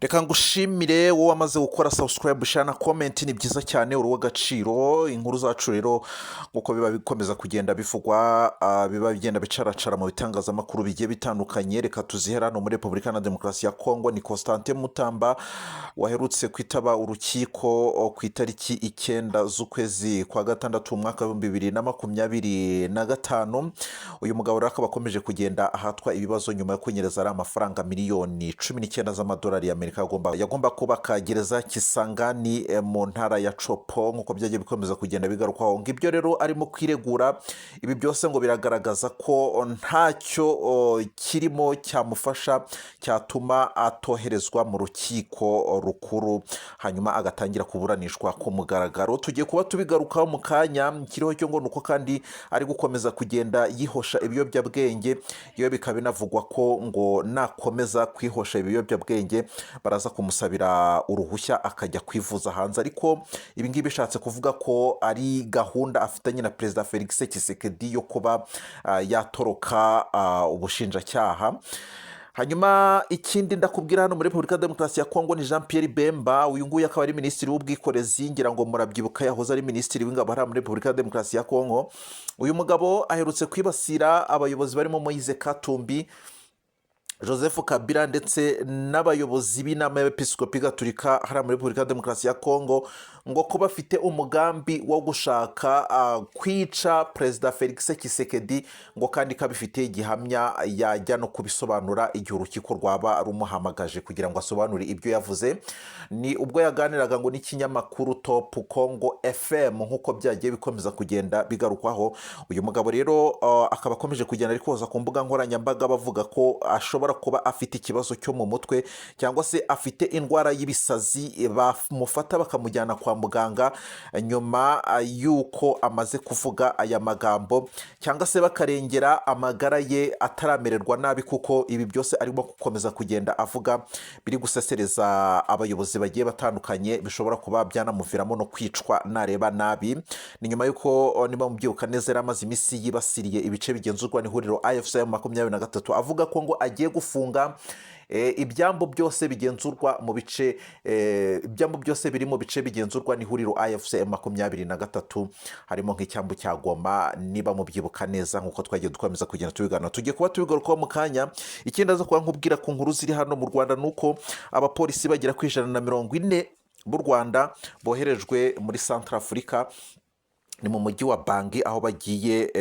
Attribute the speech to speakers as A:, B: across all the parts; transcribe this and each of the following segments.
A: Reka ngushimire wowe wamaze gukora subscribe, share na comment. Ni byiza cyane, uri uw'agaciro. Inkuru zacu rero, nk'uko biba bikomeza kugenda bivugwa, biba bigenda bicaracara mu bitangazamakuru bigiye bitandukanye, reka tuzihera hano muri Repubulika na Demokarasi ya Kongo. Ni Constantin Mutamba waherutse kwitaba urukiko ku itariki 9 z'ukwezi kwa gatandatu, umwaka w'2025. Uyu mugabo rero akaba akomeje kugenda ahatwa ibibazo nyuma yo kunyereza ari amafaranga miliyoni 19 z'amadolari y'Amerika yagomba kubaka gereza Kisangani mu ntara ya Tshopo, nk'uko byagiye bikomeza kugenda bigarukwaho. Ngo ibyo rero arimo kwiregura, ibi byose ngo biragaragaza ko ntacyo kirimo cyamufasha cyatuma atoherezwa mu rukiko rukuru, hanyuma agatangira kuburanishwa ku mugaragaro. Tugiye kuba tubigarukaho mu kanya. Kiriho cyo ngo ni uko kandi ari gukomeza kugenda yihosha ibiyobyabwenge, iyo bikaba binavugwa ko ngo nakomeza kwihosha ibiyobyabwenge baraza kumusabira uruhushya akajya kwivuza hanze. Ariko ibi ngibi bishatse kuvuga ko ari gahunda afitanye na Perezida Felix Tshisekedi yo kuba yatoroka ubushinjacyaha. Hanyuma ikindi ndakubwira hano muri Repubulika ya Demokarasi ya Kongo ni Jean Pierre Bemba. Uyu nguyu akaba ari minisitiri w'ubwikorezi, ngira ngo murabyibuka, yahoze ari minisitiri w'ingabo hariya muri Repubulika ya Demokarasi ya Kongo. Uyu mugabo aherutse kwibasira abayobozi barimo Moise Katumbi, Joseph Kabila ndetse n'abayobozi b'inama y'Abepiskopi Gatolika hariya muri Repubulika ya Demokarasi ya Kongo, ngo ko bafite umugambi wo gushaka kwica Perezida Felix Tshisekedi, ngo kandi ko abifitiye igihamya yajya no kubisobanura igihe urukiko rwaba rumuhamagaje kugira ngo asobanure ibyo yavuze. Ni ubwo yaganiraga ngo n'ikinyamakuru Top Congo FM, nk'uko byagiye bikomeza kugenda bigarukwaho. Uyu mugabo rero akaba akomeje kugenda ari koza ku mbuga nkoranyambaga bavuga ko ashobora kuba afite ikibazo cyo mu mutwe cyangwa se afite indwara y'ibisazi, bamufata bakamujyana kwa muganga nyuma y'uko amaze kuvuga aya magambo, cyangwa se bakarengera amagara ye ataramererwa nabi, kuko ibi byose arimo gukomeza kugenda avuga biri gusesereza abayobozi bagiye batandukanye, bishobora kuba byanamuviramo no kwicwa nareba nabi. Ni nyuma y'uko, niba mubyibuka neza, yari amaze iminsi yibasiriye ibice bigenzurwa n'ihuriro AFC M23, avuga ko ngo agiye gufunga ibyambu byose bigenzurwa mu bice ibyambu byose biri mu bice bigenzurwa n'ihuriro AFC M23, harimo nk'icyambu cya Goma, niba mubyibuka neza, nk'uko twagiye dukomeza kugenda tubiganira. Tugiye kuba tubigarukaho mu kanya. Ikindi aza kuba nkubwira ku nkuru ziri hano mu Rwanda ni uko abapolisi bagera ku 140 b'u Rwanda boherejwe muri Centrafrica, ni mu mujyi wa Bangi, aho bagiye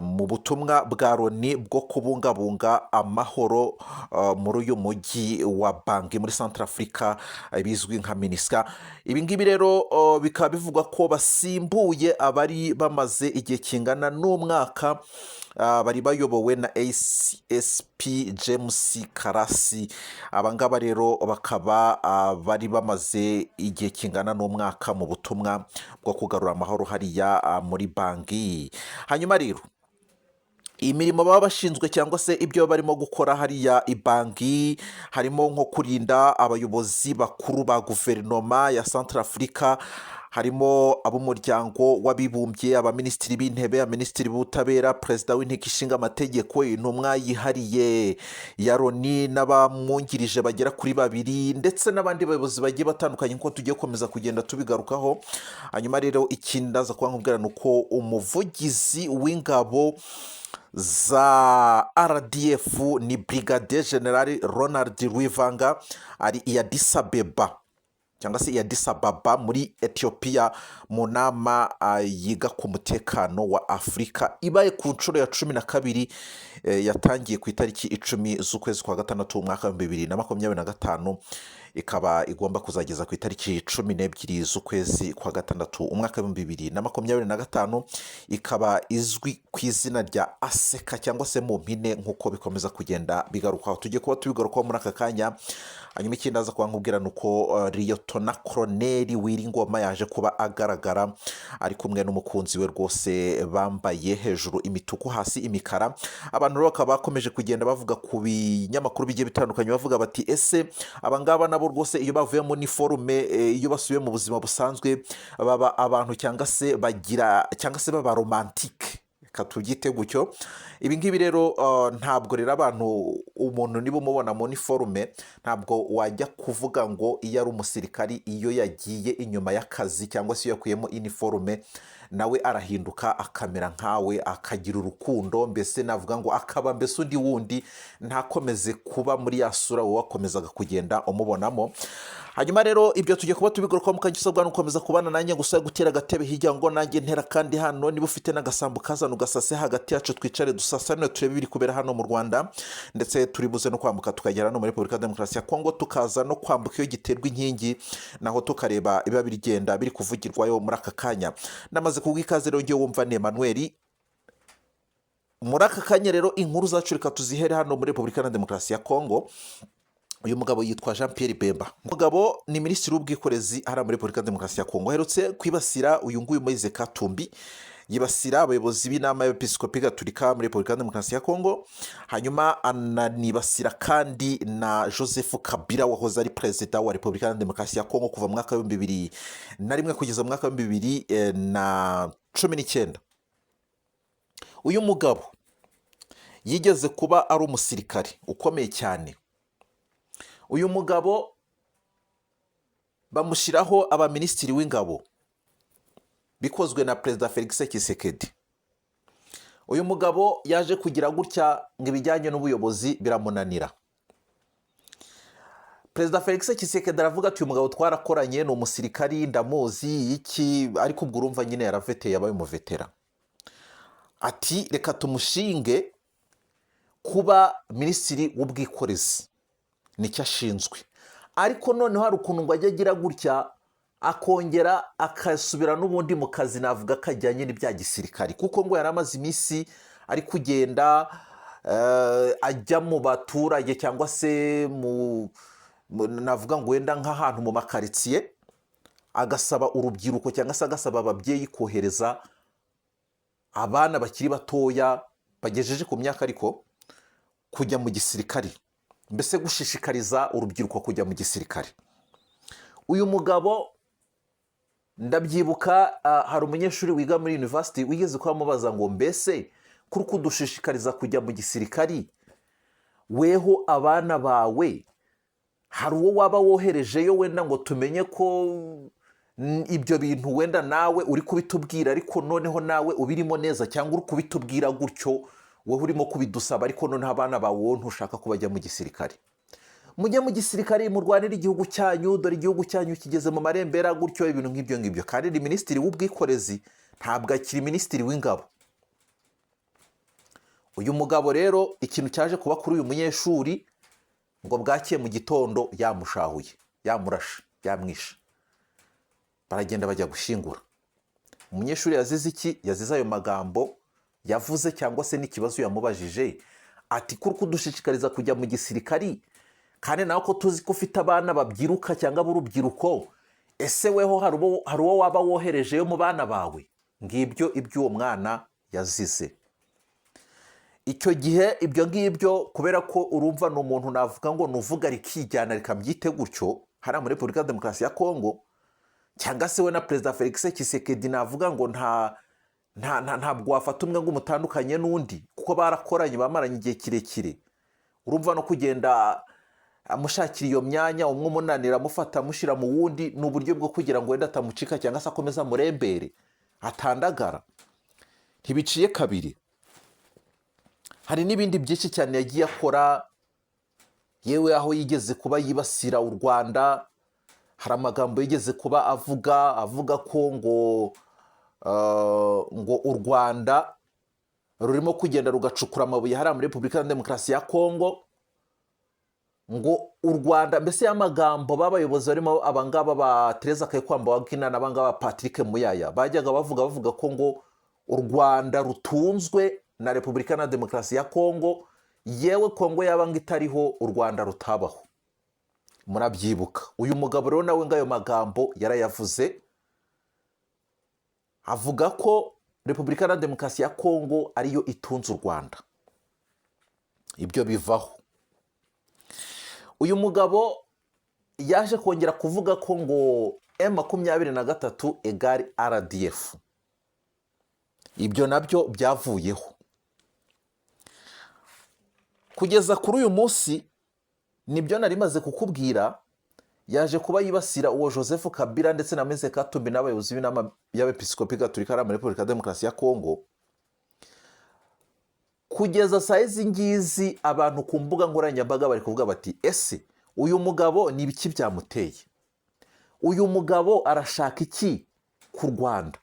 A: mu butumwa bwa Loni bwo kubungabunga amahoro muri uyu mujyi wa Bangi muri Centrafrica, bizwi nka MINUSCA. Ibi ngibi rero bikaba bivugwa ko basimbuye abari bamaze igihe kingana n'umwaka, bari bayobowe na ACSP James Karasi. Abangaba rero bakaba bari bamaze igihe kingana n'umwaka mu butumwa bwo kugarura amahoro hariya muri Bangi. Hanyuma rero imirimo baba bashinzwe cyangwa se ibyo barimo gukora hariya i Bangi harimo nko kurinda abayobozi bakuru ba guverinoma ya Centrafrica, harimo ab'Umuryango w'Abibumbye, abaminisitiri b'intebe, abaminisitiri b'ubutabera, perezida w'Inteko Ishinga Amategeko, intumwa yihariye ya Loni n'abamwungirije bagera kuri babiri, ndetse n'abandi bayobozi bagiye batandukanye, nk'uko tugiye gukomeza kugenda tubigarukaho. Hanyuma rero ikindi ndaza kuba nkubwira ni uko umuvugizi w'ingabo za RDF ni Brigadier General Ronald Rwivanga, ari i Addis Abeba cyangwa se i Addis Ababa muri Etiyopiya mu nama yiga ku mutekano wa Afurika ibaye ku nshuro ya 12, yatangiye ku itariki 10 z'ukwezi kwa gatandatu, umwaka w'2025, ikaba igomba kuzageza ku itariki 12 z'ukwezi kwa gatandatu, umwaka w'2025, ikaba izwi ku izina rya ASECA cyangwa se mu mpine, nk'uko bikomeza kugenda bigarukwaho. Tugiye kuba tubigarukaho muri aka kanya. Hanyuma ikindi aza kuba nkubwira ni uko Liyotona Koroneri Wiringoma yaje kuba agaragara ari kumwe n'umukunzi we rwose, bambaye hejuru imituku, hasi imikara. Abantu rero bakaba bakomeje kugenda bavuga ku binyamakuru bigiye bitandukanye, bavuga bati: "Ese abangaba nabo rwose iyo bavuye muri uniforme, iyo basubiye mu buzima busanzwe, baba abantu cyangwa se bagira cyangwa se baba romantique?" Reka Reka tubyite gutyo. Ibi ngibi rero ntabwo rero abantu, umuntu niba umubona mu uniforme, ntabwo wajya kuvuga ngo iyo ari umusirikari, iyo yagiye inyuma y'akazi cyangwa se iyo yakuyemo uniforme, nawe arahinduka akamera nkawe, akagira urukundo, mbese navuga ngo akaba mbese undi wundi, ntakomeze kuba muri ya sura wowe wakomezaga kugenda umubonamo. Hanyuma rero ibyo tugiye kuba tubigarukaho mu kanya. Usabwa no gukomeza kubana nanjye gusa, gutera agatebe hirya ngo nanjye ntera kandi hano. Niba ufite n'agasambu, kazana ugasase hagati yacu, twicare dusasane, turebe ibiri kubera hano mu Rwanda. Ndetse turi buze no kwambuka tukagera no muri Repubulika ya Demokarasi ya Kongo, tukaza no kwambuka iyo giterwa inkingi, naho tukareba ibiba bigenda biri kuvugirwayo muri aka kanya. Namaze kubwa ikaze rero ngewe wumva ni Emmanuel. Muri aka kanya rero inkuru zacu reka tuzihere hano muri Repubulika ya Demokarasi ya Kongo. Uyu mugabo yitwa Jean Pierre Bemba. Umugabo ni minisitiri w'ubwikorezi hariya muri Repubulika ya Demokarasi ya Kongo. Aherutse kwibasira uyu nguyu Moise Katumbi, yibasira abayobozi b'inama y'Abepiskopi Gatolika muri Repubulika ya Demokarasi ya Kongo, hanyuma ananibasira kandi na Joseph Kabila wahoze ari perezida wa Repubulika ya Demokarasi ya Kongo kuva mu mwaka w'2001 kugeza mu mwaka w'2019. Uyu mugabo yigeze kuba ari umusirikare ukomeye cyane. Uyu mugabo bamushyiraho abaminisitiri w'ingabo bikozwe na Perezida Felix Tshisekedi. Uyu mugabo yaje kugira gutya ngo ibijyanye n'ubuyobozi biramunanira. Perezida Felix Tshisekedi aravuga ati: "Uyu mugabo twarakoranye, ni umusirikari, ndamuzi iki." Ariko ubwo urumva nyine yaraveteye, yabaye umuvetera. Ati: "Reka tumushinge kuba minisitiri w'ubwikorezi, nicyo ashinzwe." Ariko noneho hari ukuntu ngo ajya agira gutya akongera akasubira n'ubundi mu kazi navuga kajyanye n'ibya gisirikari, kuko ngo yari amaze iminsi ari kugenda ajya mu baturage cyangwa se mu navuga ngo wenda nk'ahantu mu makaritsiye, agasaba urubyiruko cyangwa se agasaba ababyeyi kohereza abana bakiri batoya bagejeje ku myaka ariko kujya mu gisirikari, mbese gushishikariza urubyiruko kujya mu gisirikare. Uyu mugabo ndabyibuka, hari umunyeshuri wiga muri university wigeze kuba amubaza ngo: "Mbese kuri kudushishikariza kujya mu gisirikari, weho abana bawe hari uwo waba woherejeyo wenda ngo tumenye ko ibyo bintu wenda nawe uri kubitubwira, ariko noneho nawe ubirimo neza, cyangwa uri kubitubwira gutyo wowe urimo kubidusaba, ariko noneho abana bawe wowe ntushaka ko bajya mu gisirikare? Mujye mu gisirikare, murwanire igihugu cyanyu, dore igihugu cyanyu kigeze mu marembera gutyo," ibintu nk'ibyo ngibyo. Kandi ni minisitiri w'ubwikorezi, ntabwo akiri minisitiri w'ingabo. Uyu mugabo rero, ikintu cyaje kuba kuri uyu munyeshuri, ngo bwakeye mu gitondo yamushahuye, yamurashe, yamwishe. Baragenda bajya gushyingura. Umunyeshuri yazize iki? Yazize ayo magambo yavuze cyangwa se n'ikibazo yamubajije, ati: "Kuri kudushishikariza kujya mu gisirikari, kandi nawe ko tuzi ko ufite abana babyiruka cyangwa b'urubyiruko, ese weho hari uwo waba woherejeyo mu bana bawe?" Ngibyo iby'uwo mwana yazize icyo gihe. Ibyo ngibyo, kubera ko urumva ni umuntu navuga ngo nuvuga rikijyana, rikabyite gutyo, hariya muri Repubulika ya Demokarasi ya Kongo, cyangwa se we na Perezida Felix Tshisekedi, navuga ngo ntabwo wafata umwe ngo umutandukanye n'undi, kuko barakoranye, bamaranye igihe kirekire. Urumva no kugenda amushakira iyo myanya, umwe umunanira amufata amushyira mu wundi, ni uburyo bwo kugira ngo wenda atamucika cyangwa se akomeze amurembere atandagara. Ntibiciye kabiri, hari n'ibindi byinshi cyane yagiye akora. Yewe, aho yigeze kuba yibasira u Rwanda, hari amagambo yigeze kuba avuga ko ngo u Rwanda rurimo kugenda rugacukura amabuye hariya muri Repubulika ya Demokarasi ya Kongo, ngo u Rwanda, mbese y'amagambo b'abayobozi barimo abangaba ba Tereza Kayikwamba Wagner n'abangaba Patrick Muyaya bajyaga bavuga ko ngo u Rwanda rutunzwe na Repubulika na Demokarasi ya Kongo, yewe Kongo yaba ngo itariho u Rwanda rutabaho. Murabyibuka. Uyu mugabo rero nawe ngo ayo magambo yarayavuze, avuga ko Repubulika na Demokarasi ya Kongo ariyo itunze u Rwanda. Ibyo bivaho. Uyu mugabo yaje kongera kuvuga ko ngo M23 égale RDF. Ibyo nabyo byavuyeho. Kugeza kuri uyu munsi, nibyo nari maze kukubwira, yaje kuba yibasira uwo Joseph Kabila ndetse na Moise Katumbi n'abayobozi b'inama y'Abepiskopi Gatolika muri Repubulika ya Demokarasi ya Kongo. Kugeza saa izi ngizi, abantu ku mbuga nkoranyambaga bari kuvuga bati: "Ese uyu mugabo ni ibiki byamuteye? Uyu mugabo arashaka iki ku Rwanda?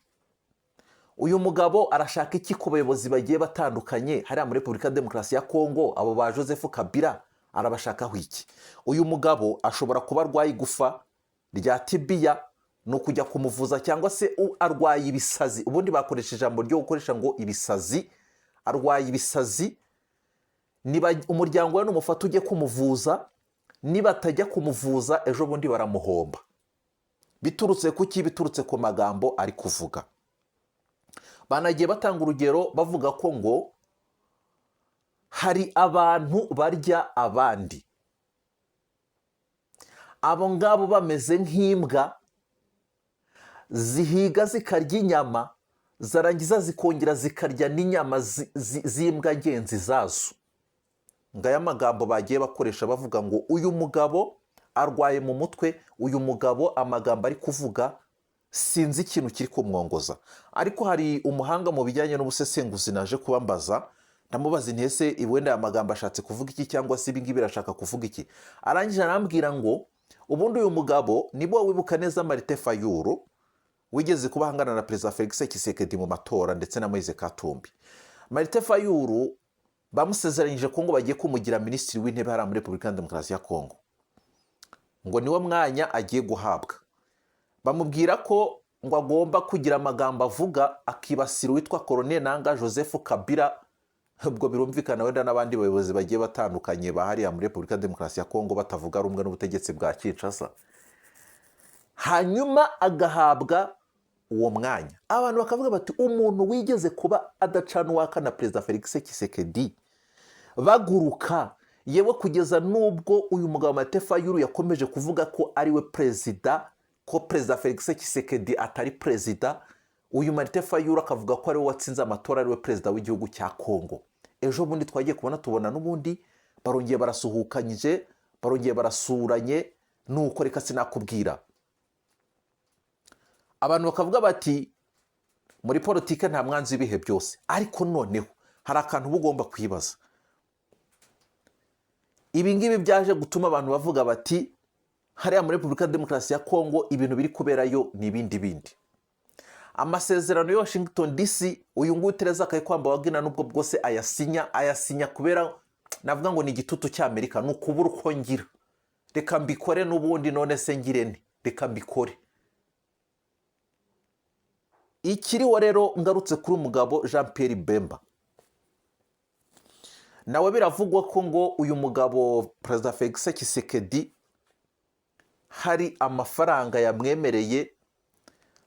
A: Uyu mugabo arashaka iki ku bayobozi bagiye batandukanye hariya muri Repubulika ya Demokarasi ya Kongo? Abo ba Joseph Kabila arabashakaho iki?" Uyu mugabo ashobora kuba arwaye igufa rya tibia, ni ukujya kumuvuza, cyangwa se arwaye ibisazi. Ubundi bakoresha ijambo ryo gukoresha ngo ibisazi, arwaye ibisazi. Niba umuryango we numufata ujye kumuvuza, nibatajya kumuvuza ejo bundi baramuhomba. Biturutse ku ki? Biturutse ku magambo ari kuvuga. Banagiye batanga urugero bavuga ko ngo hari abantu barya abandi, abo ngabo bameze nk'imbwa zihiga zikarya inyama, zarangiza zikongera zikarya n'inyama z'imbwa ngenzi zazo. Ngaya magambo bagiye bakoresha bavuga ngo uyu mugabo arwaye mu mutwe, uyu mugabo amagambo ari kuvuga sinzi ikintu kiri kumwongoza. Ariko hari umuhanga mu bijyanye n'ubusesenguzi naje kubambaza, ndamubaza nti: "Ese wenda aya magambo ashatse kuvuga iki, cyangwa se ibi ngibi birashaka kuvuga iki?" Arangije arambwira ngo ubundi uyu mugabo, niba wibuka neza, Martin Fayulu wigeze kuba ahangana na Perezida Felix Tshisekedi mu matora ndetse na Moise Katumbi, Martin Fayulu bamusezeranyije ko ngo bagiye kumugira minisitiri w'intebe hariya muri Repubulika ya Demokarasi ya Kongo, ngo niwo mwanya agiye guhabwa. Bamubwira ko ngo agomba kugira amagambo avuga akibasira uwitwa Corneille Nangaa, Joseph Kabila, ubwo birumvikana wenda n'abandi bayobozi bagiye batandukanye bahariya muri Repubulika ya Demokarasi ya Kongo batavuga rumwe n'ubutegetsi bwa Kinshasa, hanyuma agahabwa uwo mwanya. Abantu bakavuga bati: "Umuntu wigeze kuba adacana uwaka na Perezida Felix Tshisekedi baguruka, yewe kugeza n'ubwo uyu mugabo Martin Fayulu yakomeje kuvuga ko ari we perezida, ko Perezida Felix Tshisekedi atari perezida, uyu Martin Fayulu akavuga ko ari we watsinze amatora, ari we perezida w'igihugu cya Kongo." Ejo bundi twagiye kubona tubona n'ubundi barongeye barasuhukanyije, barongeye barasuranye. Nuko reka sinakubwira, abantu bakavuga bati muri politike nta mwanzi w'ibihe byose. Ariko noneho hari akantu uba ugomba kwibaza. Ibi ngibi byaje gutuma abantu bavuga bati hariya muri Repubulika ya Demokarasi ya Kongo ibintu biri kuberayo ni ibindi bindi. Amasezerano ya Washington DC, uyu nguyu Tereza Kayikwamba Wagner, nubwo bwose ayasinya, ayasinya kubera navuga ngo ni igitutu cy'Amerika, ni ukubura uko ngira, reka mbikore n'ubundi, none se ngire nte? Reka mbikore. Ikiriho rero, ngarutse kuri umugabo Jean Pierre Bemba, nawe biravugwa ko ngo uyu mugabo Perezida Felix Tshisekedi hari amafaranga yamwemereye,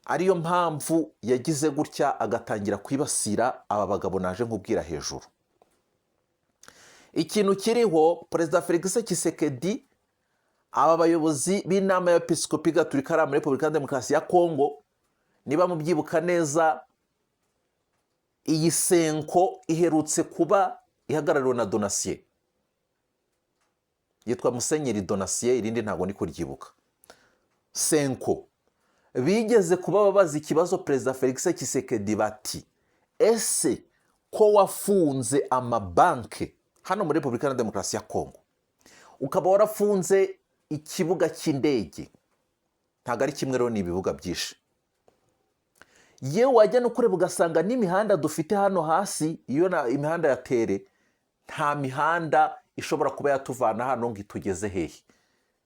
A: ariyo mpamvu yagize gutya agatangira kwibasira aba bagabo naje nkubwira hejuru. Ikintu kiriho, Perezida Felix Tshisekedi, aba bayobozi b'inama y'Abepiskopi Gatolika muri Repubulika ya Demokarasi ya Kongo, niba mubyibuka neza, iyi CENCO iherutse kuba ihagarariwe na Donatien, yitwa Musenyeri Donatien, irindi ntabwo ndi kuryibuka. CENCO bigeze kuba babaza ikibazo Perezida Felix Tshisekedi bati: "Ese ko wafunze amabanki hano muri Repubulika ya Demokarasi ya Kongo, ukaba warafunze ikibuga cy'indege, ntabwo ari kimwe rero, ni ibibuga byinshi, yewe wajya no kureba ugasanga n'imihanda dufite hano hasi, iyo imihanda ya tere, nta mihanda ishobora kuba yatuvana hano ngo itugeze hehe,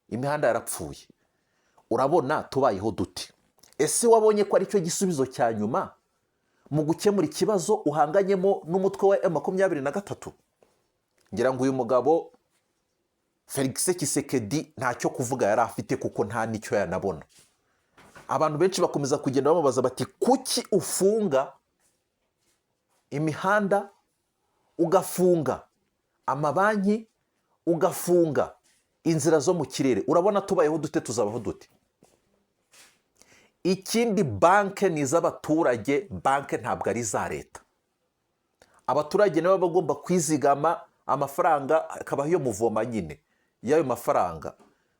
A: imihanda yarapfuye, urabona tubayeho dute? Ese wabonye ko aricyo gisubizo cya nyuma mu gukemura ikibazo uhanganyemo n'umutwe wa M23?" Ngira ngo uyu mugabo Felix Tshisekedi ntacyo kuvuga yari afite, kuko nta n'icyo yanabona. Abantu benshi bakomeza kugenda bamubaza bati: "Kuki ufunga imihanda, ugafunga amabanki, ugafunga inzira zo mu kirere? Urabona tubayeho dute? Tuzabaho dute?" Ikindi, banke ni iz'abaturage, banke ntabwo ari iza leta. Abaturage nibo bagomba kwizigama amafaranga, akabaho iyo muvoma nyine y'ayo mafaranga,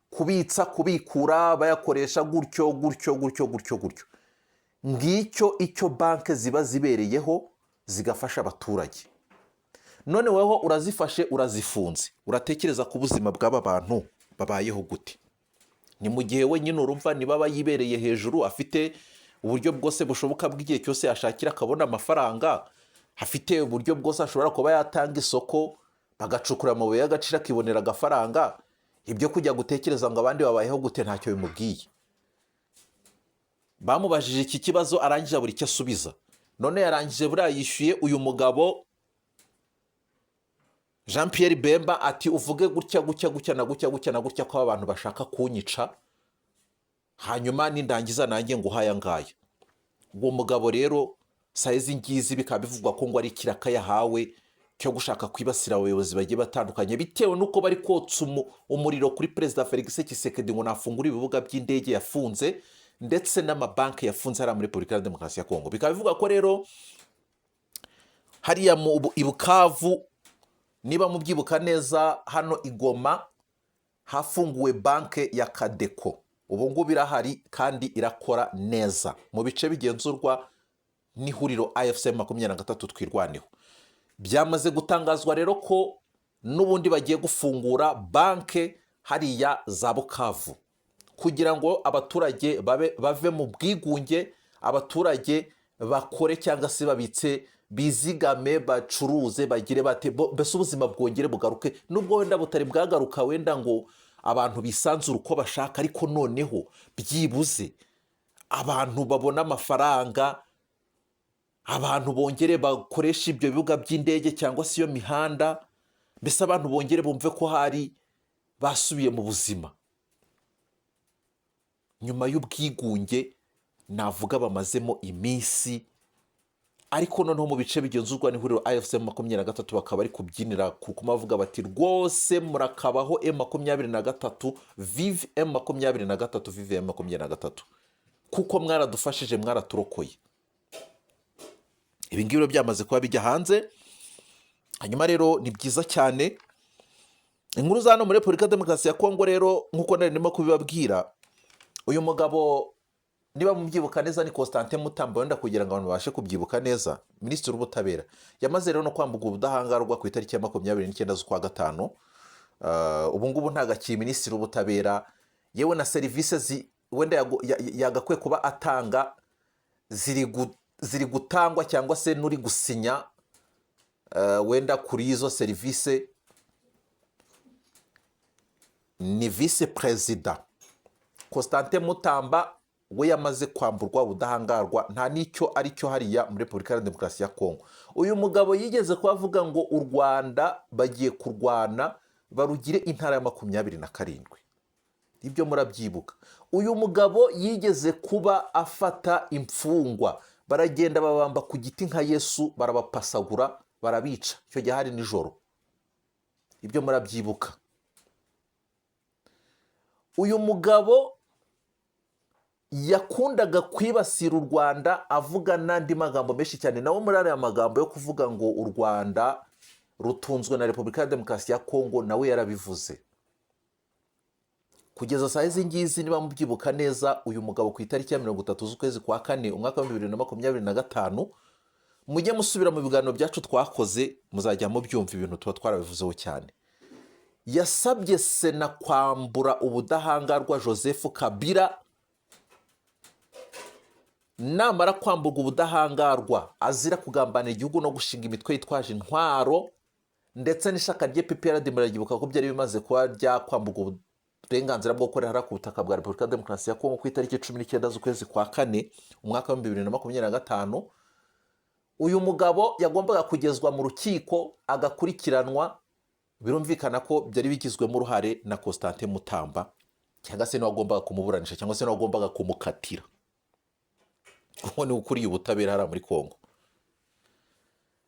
A: kubitsa, kubikura, bayakoresha gutyo gutyo gutyo gutyo gutyo. Ngicyo icyo banki ziba zibereyeho, zigafasha abaturage. None wowe urazifashe, urazifunze, uratekereza ku buzima bw'aba bantu babayeho gute? Ni mu gihe we nyine urumva niba aba yibereye hejuru, afite uburyo bwose bushoboka bw'igihe cyose yashakira akabona amafaranga, afite uburyo bwose ashobora kuba yatanga isoko bagacukura amabuye y'agaciro akibonera agafaranga. Ibyo kujya gutekereza ngo abandi babayeho gute ntacyo bimubwiye. Bamubajije iki kibazo, arangije buri icyo asubiza. None yarangije, buriya yishyuye uyu mugabo Jean Pierre Bemba ati: "Uvuge gutya gutya gutya na gutya gutya na gutya ko abantu bashaka kunyica, hanyuma nindangiza nanjye ngo aya ngaya." Uwo mugabo rero saa izi ngizi bikaba bivugwa ko ngo ari ikiraka yahawe cyo gushaka kwibasira abayobozi bagiye batandukanye, bitewe n'uko bari kotsa umuriro kuri Perezida Felix Tshisekedi ngo nafungure ibibuga by'indege yafunze ndetse n'amabanki yafunze hariya muri Repubulika ya Demokarasi ya Kongo. Bikaba bivugwa ko rero hariya mu i Bukavu, niba mubyibuka neza, hano i Goma hafunguwe banki ya CADECO. Ubu ngubu irahari kandi irakora neza mu bice bigenzurwa n'ihuriro AFC 23 Twirwaneho. Byamaze gutangazwa rero ko n'ubundi bagiye gufungura banki hariya za Bukavu kugira ngo abaturage babe bave mu bwigunge, abaturage bakore cyangwa se babitse, bizigame, bacuruze, bagire bate, mbese ubuzima bwongere bugaruke, nubwo wenda butari bwagaruka wenda ngo abantu bisanzure uko bashaka, ariko noneho byibuze abantu babona amafaranga, abantu bongere bakoresha ibyo bibuga by'indege cyangwa se iyo mihanda, mbese abantu bongere bumve ko hari basubiye mu buzima nyuma y'ubwigunge navuga bamazemo iminsi. Ariko noneho mu bice bigenzurwa n'ihuriro AFC 23 bakaba bari kubyinira ku bavuga bati: "Rwose murakabaho M23, vive M23, vive M23, kuko mwaradufashije, mwaraturokoye." Ibi ngibi rero byamaze kuba bijya hanze. Hanyuma rero ni byiza cyane inkuru za hano muri Repubulika ya Demokarasi ya Kongo. Rero nk'uko nari ndimo kubibabwira, uyu mugabo niba mubyibuka neza ni Constantin Mutamba. Wenda kugira ngo abantu babashe kubyibuka neza, Minisitiri w'Ubutabera yamaze rero no kwamburwa ubudahangarwa ku itariki ya 29 z'ukwa gatanu. Ubu ngubu ntabwo akiri Minisitiri w'Ubutabera, yewe na serivisi wenda yagakwiye kuba atanga ziri gutangwa cyangwa se n'uri gusinya wenda kuri izo serivisi ni Visi Perezida. Constantin Mutamba we yamaze kwamburwa ubudahangarwa, nta n'icyo ari cyo hariya muri Repubulika ya Demokarasi ya Kongo. Uyu mugabo yigeze kuba avuga ngo u Rwanda bagiye kurwana barugire intara ya 27, ibyo murabyibuka. Uyu mugabo yigeze kuba afata imfungwa, baragenda babamba ku giti nka Yesu, barabapasagura, barabica, icyo gihe hari nijoro, ibyo murabyibuka. Uyu mugabo yakundaga kwibasira u Rwanda, avuga n'andi magambo menshi cyane. Nawe muri ariya magambo yo kuvuga ngo u Rwanda rutunzwe na Repubulika ya Demokarasi ya Kongo, nawe yarabivuze. Kugeza saa izi ngizi, niba mubyibuka neza, uyu mugabo ku itariki ya 30 z'ukwezi kwa kane umwaka wa 2025, mujye musubira mu biganiro byacu twakoze, muzajya mubyumva, ibintu tuba twarabivuzeho cyane, yasabye Sena kwambura ubudahangarwa Joseph Kabila. Namara kwamburwa ubudahangarwa azira kugambanira igihugu no gushinga imitwe yitwaje intwaro ndetse n'ishyaka rye PPRD, murabyibuka ko byari bimaze kuba ryakwamburwa uburenganzira bwo gukorera ku butaka bwa Repubulika ya Demokarasi ya Kongo ku itariki 19 z'ukwezi kwa kane umwaka wa 2025, uyu mugabo yagombaga kugezwa mu rukiko agakurikiranwa. Birumvikana ko byari bigizwemo uruhare na Constantin Mutamba, cyangwa se niwe wagombaga kumuburanisha, cyangwa se niwe wagombaga kumukatira, kuko niwe ukuriye ubutabera hariya muri Kongo.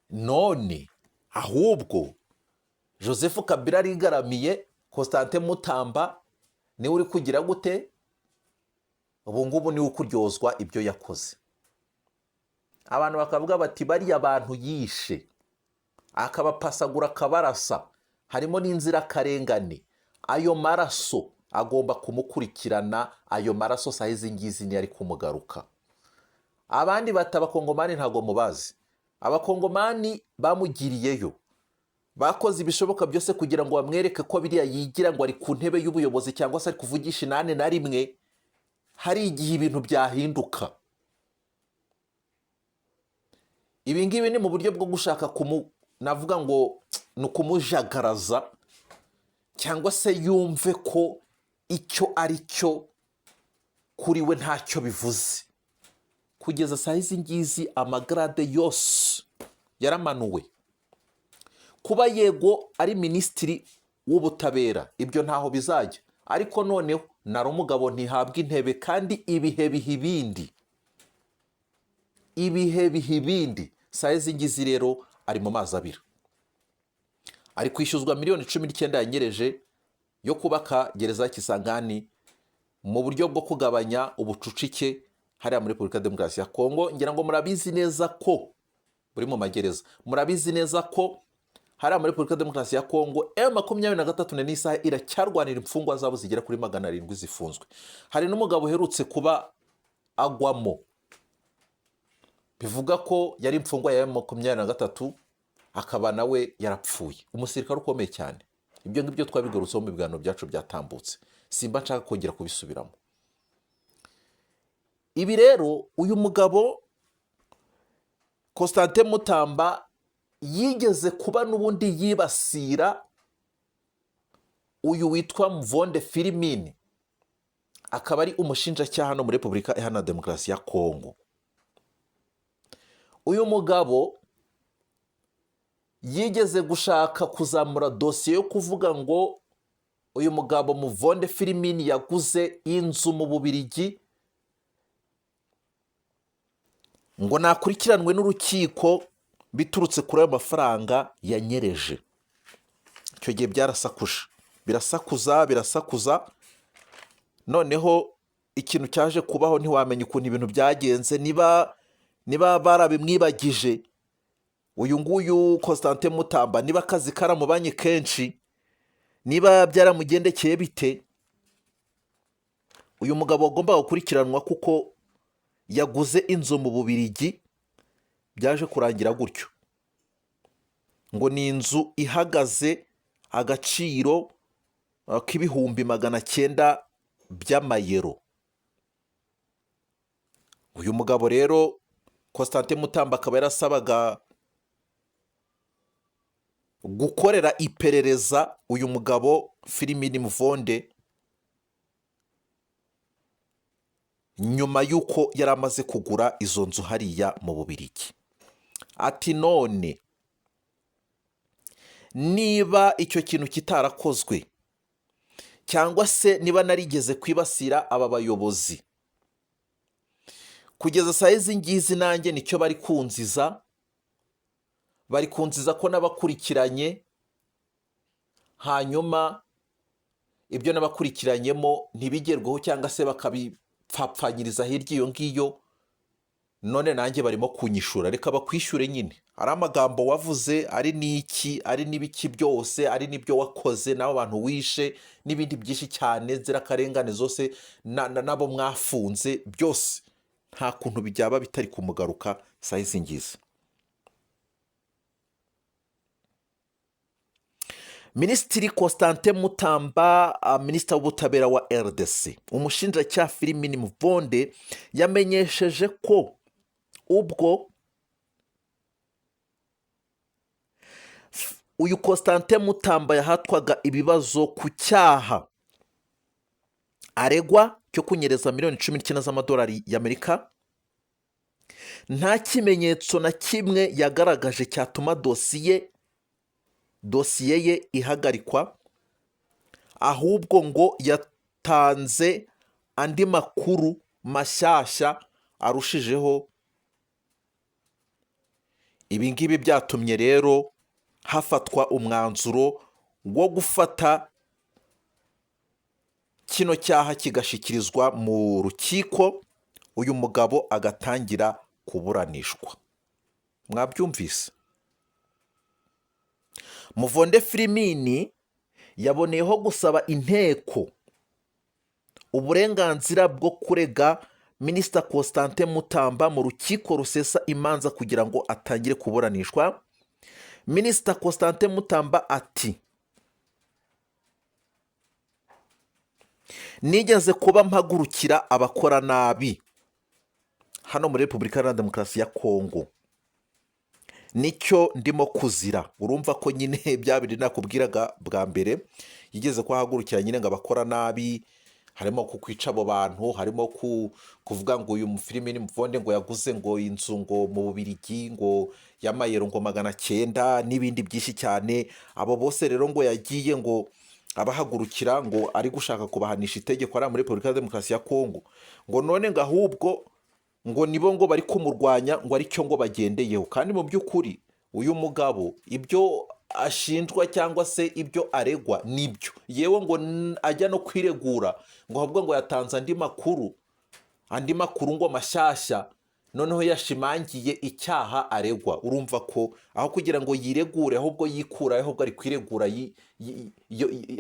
A: None ahubwo Joseph Kabila arigaramiye, Constantin Mutamba niwe uri kugira gute? Ubu ngubu niwe ukuryozwa ibyo yakoze. Abantu bakavuga bati: "Bariya bantu yishe, akabapasagura, akabarasa, harimo n'inzirakarengane, ayo maraso agomba kumukurikirana, ayo maraso saha izi ngizi niyo ari kumugaruka." Abandi bati: "Abakongomani ntabwo mubazi, Abakongomani bamugiriyeyo, bakoze ibishoboka byose kugira ngo bamwereke ko biriya yigira ngo ari ku ntebe y'ubuyobozi cyangwa se ari kuvugisha 81, hari igihe ibintu byahinduka." Ibi ngibi ni mu buryo bwo gushaka kumu, navuga ngo ni ukumujagaraza, cyangwa se yumve ko icyo ari cyo kuri we ntacyo bivuze. Kugeza saa izi ngizi amagarade yose yaramanuwe. Kuba yego ari minisitiri w'ubutabera, ibyo ntaho bizajya, ariko noneho nari umugabo ntihabwa intebe, kandi ibihe biha ibindi, ibihe biha ibindi. Saa izi ngizi rero ari mu mazi abira, ari kwishyuzwa miliyoni 19 yanyereje yo kubaka gereza ya Kisangani mu buryo bwo kugabanya ubucucike hariya muri Repubulika ya Demokarasi ya Kongo. Ngira ngo murabizi neza ko buri mu magereza, murabizi neza ko hariya muri Repubulika ya Demokarasi ya Kongo M23 na n'isaha iracyarwanira imfungwa zabo zigera kuri 700 zifunzwe. Hari n'umugabo uherutse kuba agwamo, bivuga ko yari imfungwa ya M23, akaba nawe yarapfuye, umusirikare ukomeye cyane. Ibyo ngibyo twabigarutseho mu biganiro byacu byatambutse, simba nshaka kongera kubisubiramo. Ibi rero, uyu mugabo Constantin Mutamba yigeze kuba n'ubundi yibasira uyu witwa Mvonde Firimini, akaba ari umushinjacyaha hano muri Repubulika Iharanira Demokarasi ya Kongo. Uyu mugabo yigeze gushaka kuzamura dosiye yo kuvuga ngo uyu mugabo Muvonde Firimini yaguze inzu mu Bubirigi, ngo nakurikiranwe n'urukiko biturutse kuri ayo mafaranga yanyereje. Icyo gihe byarasakuje, birasakuza, birasakuza. Noneho ikintu cyaje kubaho, ntiwamenya ukuntu ibintu byagenze, niba barabimwibagije uyu nguyu Constantin Mutamba, niba akazi karamubanye kenshi, niba byaramugendekeye bite. Uyu mugabo wagombaga gukurikiranwa kuko yaguze inzu mu Bubirigi, byaje kurangira gutyo, ngo ni inzu ihagaze agaciro k'900,000 by'amayero. Uyu mugabo rero Constantin Mutamba akaba yarasabaga gukorera iperereza uyu mugabo Filimini Muvonde nyuma y'uko yari amaze kugura izo nzu hariya mu Bubirigi. Ati: "None niba icyo kintu kitarakozwe, cyangwa se niba narigeze kwibasira aba bayobozi, kugeza saa izi ngizi nanjye nicyo bari kunziza, bari kunziza ko n'abakurikiranye, hanyuma ibyo n'abakurikiranyemo ntibigerweho cyangwa se bakabipfapfanyiriza hirya iyo ngiyo, none nanjye barimo kunyishura." Reka bakwishyure nyine. Hari amagambo wavuze, ari n'iki, ari n'ibiki byose, ari n'ibyo wakoze n'abo bantu wishe n'ibindi byinshi cyane, nzirakarengane zose n'abo mwafunze byose, nta kuntu byaba bitari kumugaruka saa izi ngizi. Minisitiri Constantin Mutamba, minisitiri w'ubutabera wa RDC, umushinjacyaha Filimini Muvonde yamenyesheje ko ubwo uyu Constantin Mutamba yahatwaga ibibazo ku cyaha aregwa cyo kunyereza miliyoni 19 z'amadolari y'Amerika, nta kimenyetso na kimwe yagaragaje cyatuma dosiye ye ihagarikwa, ahubwo ngo yatanze andi makuru mashyashya arushijeho. Ibi ngibi byatumye rero hafatwa umwanzuro wo gufata Kino cyaha kigashyikirizwa mu rukiko, uyu mugabo agatangira kuburanishwa. Mwabyumvise? Muvonde Firimini yaboneyeho gusaba inteko uburenganzira bwo kurega Minisita Constantin Mutamba mu rukiko rusesa imanza kugira ngo atangire kuburanishwa. Minisita Constantin Mutamba ati: "Nigeze kuba mpagurukira abakora nabi hano muri Repubulika Iharanira Demokarasi ya Kongo, nicyo ndimo kuzira." Urumva ko nyine bya bindi nakubwiraga bwa mbere, yigeze kuhagurukira nyine ngo abakora nabi, harimo kukwica abo bantu, harimo kuvuga ngo uyu mufilimi ni Muvonde ngo yaguze ngo inzu ngo mu Bubirigi ngo y'amayero ngo 900 n'ibindi byinshi cyane. Abo bose rero ngo yagiye ngo abahagurukira, ngo ari gushaka kubahanisha itegeko ari muri Repubulika ya Demokarasi ya Kongo, ngo none ngo ahubwo ngo nibo ngo bari kumurwanya, ngo aricyo ngo bagendeyeho. Kandi mu by'ukuri uyu mugabo ibyo ashinjwa cyangwa se ibyo aregwa nibyo, yewe ngo ajya no kwiregura ngo ahubwo ngo yatanze andi makuru ngo mashyashya, noneho yashimangiye icyaha aregwa. Urumva ko aho kugira ngo yiregure ahubwo yikura, ahubwo ari kwiregura,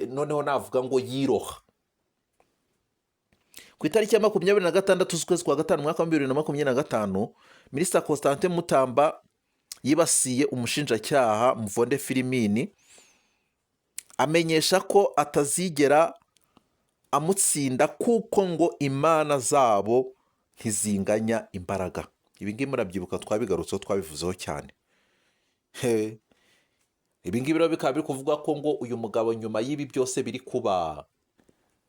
A: noneho navuga ngo yiroha. Ku itariki ya 26 z'ukwezi kwa gatanu umwaka wa 2025, Minisita Constantin Mutamba yibasiye umushinjacyaha Muvonde Firimini, amenyesha ko atazigera amutsinda kuko ngo imana zabo ntizinganya imbaraga. Ibi ngibi murabyibuka, twabigarutseho, twabivuzeho cyane. He, ibi ngibi rero bikaba biri kuvuga ko ngo uyu mugabo nyuma y'ibi byose biri kuba,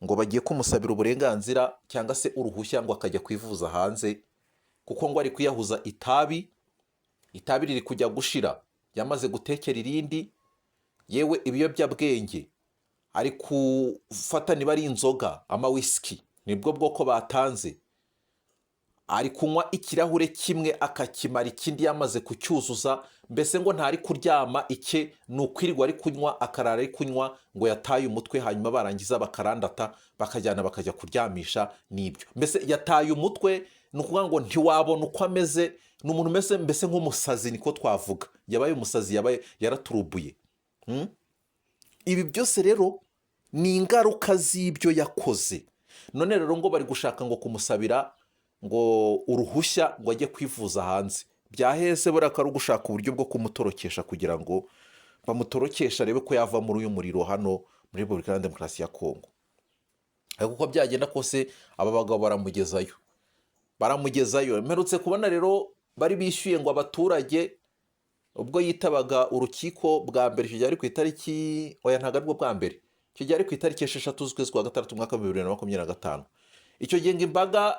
A: ngo bagiye kumusabira uburenganzira cyangwa se uruhushya ngo akajya kwivuza hanze, kuko ngo ari kwiyahuza itabi, itabi riri kujya gushira yamaze gutekera irindi, yewe ibiyobyabwenge ari gufata, niba ari inzoga, amawisiki nibwo bwoko batanze, ari kunywa ikirahure kimwe akakimara, ikindi yamaze kucyuzuza. Mbese ngo ntari kuryama, icye ni ukwirirwa ari kunywa, akarara ari kunywa, ngo yataye umutwe. Hanyuma barangiza bakarandata, bakajyana bakajya kuryamisha n'ibyo. Mbese yataye umutwe, ni ukuvuga ngo ntiwabona uko ameze, ni umuntu umeze mbese nk'umusazi, niko twavuga, yabaye umusazi, yabaye yaraturubuye. Ibi byose rero ni ingaruka z'ibyo yakoze. None rero ngo bari gushaka ngo kumusabira ngo uruhushya ngo ajye kwivuza hanze. Byahese buriya ko ari ugushaka uburyo bwo kumutorokesha, kugira ngo bamutorokeshe arebe ko yava muri uyu muriro hano muri Repubulika ya Demokarasi ya Kongo. Ariko uko byagenda kose aba bagabo baramugezayo, baramugezayo. Mperutse kubona rero bari bishyuye ngo abaturage ubwo yitabaga urukiko bwa mbere. Icyo gihe ari ku itariki, oya, ntabwo aribwo bwa mbere, icyo gihe ari ku itariki 6 z'ukwezi kwa gatandatu umwaka wa 2025. Icyo gihe ngo imbaga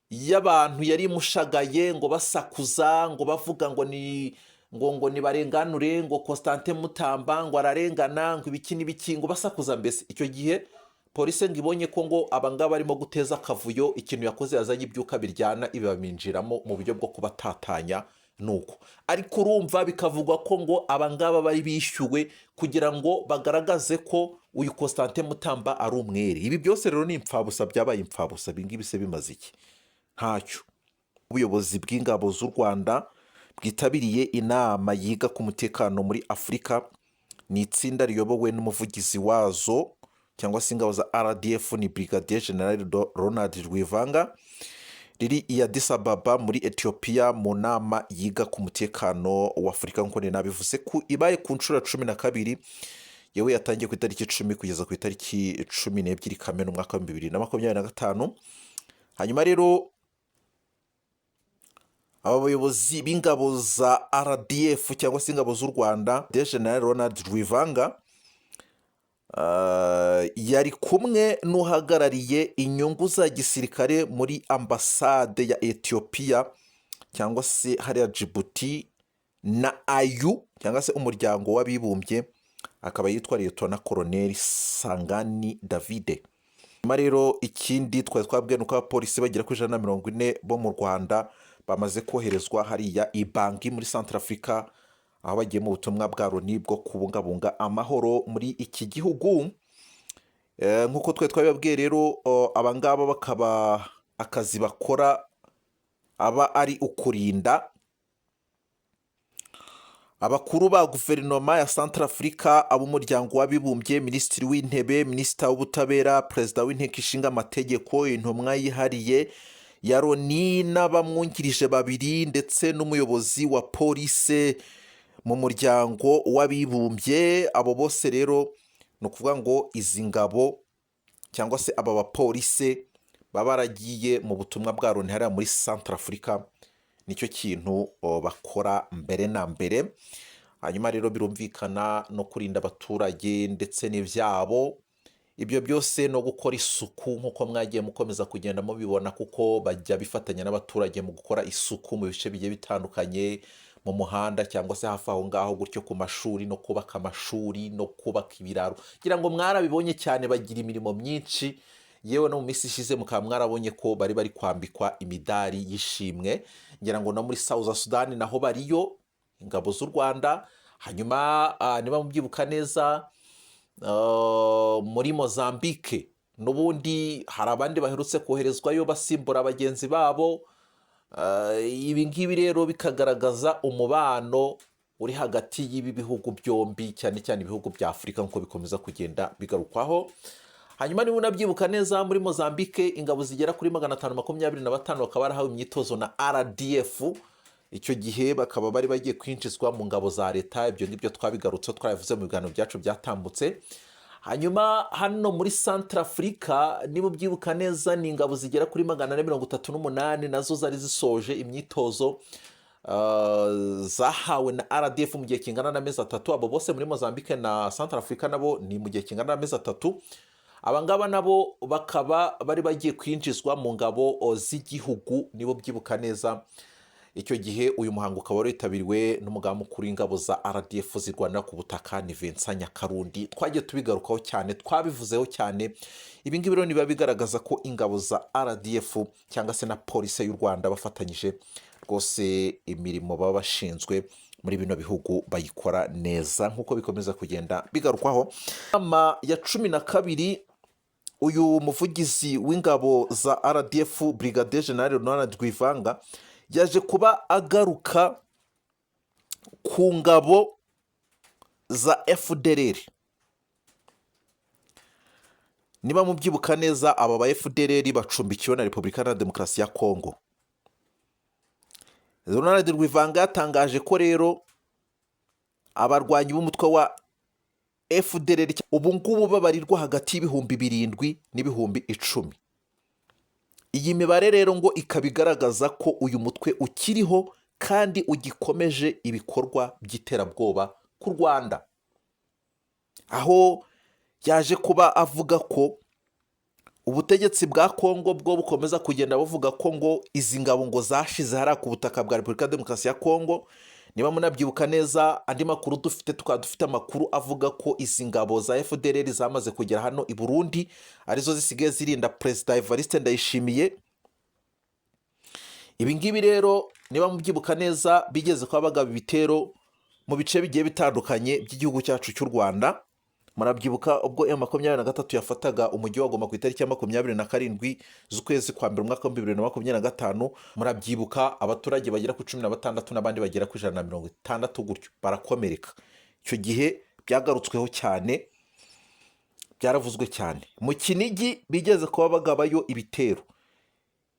A: y'abantu yari imushagaye, ngo basakuza, ngo bavuga ngo ni ngo nibarenganure, ngo Constantin Mutamba ngo ararengana, ngo ibiki n'ibiki, ngo basakuza. Mbese icyo gihe polisi ngo ibonye ko ngo abangaba barimo guteza akavuyo, ikintu yakoze, yazanye ibyuka biryana ibibaminjiramo mu buryo bwo kubatatanya. Nuko ariko urumva bikavugwa ko ngo abangaba bari bishyuwe kugira ngo bagaragaze ko uyu Constantin Mutamba ari umwere. Ibi byose rero ni impfabusa, byabaye impfabusa. Ibi ngibi se bimaze iki? Ntacyo. Ubuyobozi bw'ingabo z'u Rwanda bwitabiriye inama yiga ku mutekano muri Afurika. Ni itsinda riyobowe n'umuvugizi wazo cyangwa se ingabo za RDF, ni Brigadier General Ronald Rwivanga, riri i Addis Ababa muri Etiyopiya mu nama yiga ku mutekano wa Afurika, nk'uko nabivuze ku ibaye ku nshuro ya 12. Yewe yatangiye ku itariki 10 kugeza ku itariki 12 Kamena umwaka wa 2025. Hanyuma rero aba bayobozi b'ingabo za RDF cyangwa se ingabo z'u Rwanda, de General Ronald Rwivanga yari kumwe n'uhagarariye inyungu za gisirikare muri ambasade ya Etiyopiya cyangwa se hariya Djibouti na AU cyangwa se Umuryango w'Abibumbye, akaba yitwa Liyetona Koroneli Sangani Davide. Nyuma rero ikindi twari twabwiye ni uko abapolisi bagera kuri 140 bo mu Rwanda bamaze koherezwa hariya i Bangi muri Santarafurika, aho bagiye mu butumwa bwa Loni bwo kubungabunga amahoro muri iki gihugu. Nk'uko twe twabibabwiye rero, abangaba bakaba akazi bakora aba ari ukurinda abakuru ba guverinoma ya Santarafurika, ab'Umuryango w'Abibumbye, minisitiri w'intebe, minisita w'ubutabera, perezida w'Inteko Ishinga Amategeko, intumwa yihariye ya Loni n'abamwungirije babiri, ndetse n'umuyobozi wa polisi mu Muryango w'Abibumbye. Abo bose rero, ni ukuvuga ngo izi ngabo cyangwa se aba bapolisi baba baragiye mu butumwa bwa Loni hariya muri Santarafurika, nicyo kintu bakora mbere na mbere. Hanyuma rero birumvikana no kurinda abaturage ndetse n'ibyabo, ibyo byose, no gukora isuku nk'uko mwagiye mukomeza kugenda mubibona, kuko bajya bifatanya n'abaturage mu gukora isuku mu bice bigiye bitandukanye, mu muhanda cyangwa se hafi aho ngaho gutyo, ku mashuri, no kubaka amashuri, no kubaka ibiraro. Ngira ngo mwarabibonye cyane, bagira imirimo myinshi. Yewe, no mu minsi ishize mukaba mwarabonye ko bari kwambikwa imidari y'ishimwe. Ngira ngo no muri South Sudan naho bariyo, ingabo z'u Rwanda. Hanyuma niba mubyibuka neza, muri Mozambique n'ubundi hari abandi baherutse koherezwayo basimbura bagenzi babo. Ibi ngibi rero bikagaragaza umubano uri hagati y'ibi bihugu byombi, cyane cyane ibihugu bya Afurika, nk'uko bikomeza kugenda bigarukwaho. Hanyuma niba unabyibuka neza, muri Mozambique ingabo zigera kuri 525 bakaba barahawe imyitozo na RDF. Icyo gihe bakaba bari bagiye kwinjizwa mu ngabo za leta. Ibyo ngibyo twabigarutseho, twabivuze mu biganiro byacu byatambutse. Hanyuma hano muri Santarafurika, niba ubyibuka neza, ni ingabo zigera kuri 438 nazo zari zisoje imyitozo zahawe na RDF mu gihe kingana n'amezi 3. Abo bose muri Mozambique na Santarafurika nabo ni mu gihe kingana n'amezi 3. Aba ngaba nabo bakaba bari bagiye kwinjizwa mu ngabo z'igihugu, nibo byibuka neza. Icyo gihe uyu muhango ukaba wari witabiriwe n'umugaba mukuru w'ingabo za RDF zirwanira ku butaka, ni Vincent Nyakarundi. Twagiye tubigarukaho cyane, twabivuzeho cyane. Ibi ngibi rero nibiba bigaragaza ko ingabo za RDF cyangwa se na polisi y'u Rwanda bafatanyije rwose, imirimo baba bashinzwe muri bino bihugu bayikora neza, nk'uko bikomeza kugenda bigarukwaho. Inama ya 12, uyu muvugizi w'ingabo za RDF, Brigadier General Ronald Rwivanga, yaje kuba agaruka ku ngabo za FDLR. Niba mubyibuka neza, aba ba FDLR bacumbikiwe na Repubulika Iharanira Demokarasi ya Kongo. Ronald Rwivanga yatangaje ko rero abarwanyi b'umutwe wa FDLR ubu ngubu babarirwa hagati y'ibihumbi 7 n'ibihumbi 10. Iyi mibare rero ngo ikaba igaragaza ko uyu mutwe ukiriho kandi ugikomeje ibikorwa by'iterabwoba ku Rwanda, aho yaje kuba avuga ko ubutegetsi bwa Kongo bwo bukomeza kugenda buvuga ko ngo izi ngabo ngo zashize hariya ku butaka bwa Repubulika ya Demokarasi ya Kongo. Niba munabyibuka neza, andi makuru dufite, tukaba dufite amakuru avuga ko izi ngabo za FDLR zamaze kugera hano i Burundi, arizo zisigaye zirinda Perezida Evariste Ndayishimiye. Ibi ngibi rero, niba mubyibuka neza, bigeze kuba bagaba ibitero mu bice bigiye bitandukanye by'igihugu cyacu cy'u Rwanda. Murabyibuka ubwo M23 yafataga umujyi wa Goma ku itariki ya 27 z'ukwezi kwa mbere umwaka wa 2025. Murabyibuka, abaturage bagera ku 16 n'abandi bagera ku 160 gutyo barakomereka. Icyo gihe byagarutsweho cyane, byaravuzwe cyane. Mu Kinigi bigeze kuba bagabayo ibitero,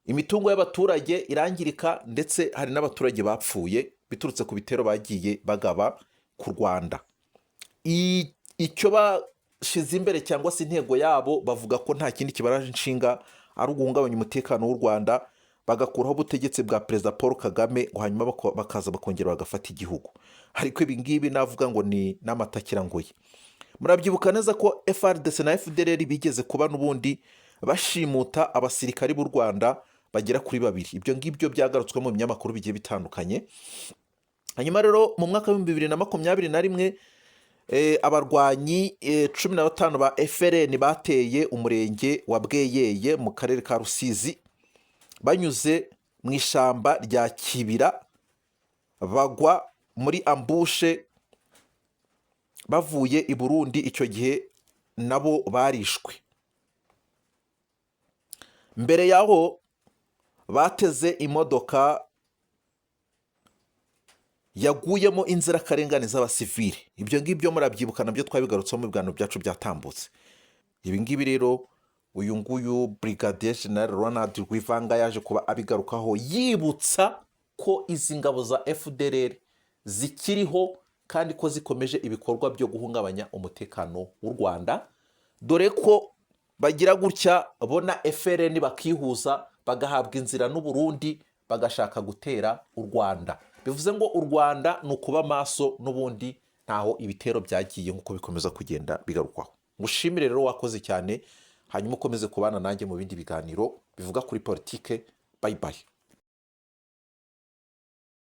A: imitungo y'abaturage irangirika, ndetse hari n'abaturage bapfuye biturutse ku bitero bagiye bagaba ku Rwanda. Icyo bashyize imbere cyangwa se intego yabo, bavuga ko nta kindi kibaraje inshinga ari uguhungabanya umutekano w'u Rwanda, bagakuraho ubutegetsi bwa Perezida Paul Kagame, ngo hanyuma bakaza bakongera bagafata igihugu. Ariko ibi ngibi navuga ngo ni n'amatakirangoyi. Murabyibuka neza ko FARDC na FDLR bigeze kuba n'ubundi bashimuta abasirikari b'u Rwanda bagera kuri babiri. Ibyo ngibyo byagarutswe mu binyamakuru bigiye bitandukanye. Hanyuma rero mu mwaka wa 2021, abarwanyi 15 ba FLN bateye umurenge wa Bweyeye mu karere ka Rusizi banyuze mu ishyamba rya Kibira, bagwa muri ambush bavuye i Burundi. Icyo gihe nabo barishwe. Mbere yaho bateze imodoka yaguyemo inzirakarengane z'abasivili. Ibyo ngibyo murabyibuka, nabyo twabigarutseho mu biganiro byacu byatambutse. Ibi ngibi rero, uyu nguyu Brigadier General Ronald Rwivanga yaje kuba abigarukaho, yibutsa ko izi ngabo za FDLR zikiriho kandi ko zikomeje ibikorwa byo guhungabanya umutekano w'u Rwanda, dore ko bagira gutya bo na FRN bakihuza, bagahabwa inzira n'u Burundi, bagashaka gutera u Rwanda. Bivuze ngo u Rwanda ni ukuba maso, n'ubundi ntaho ibitero byagiye, nk'uko bikomeza kugenda bigarukwaho. Ngushimire rero, wakoze cyane, hanyuma ukomeze kubana nanjye mu bindi biganiro bivuga kuri politike. Bye bye.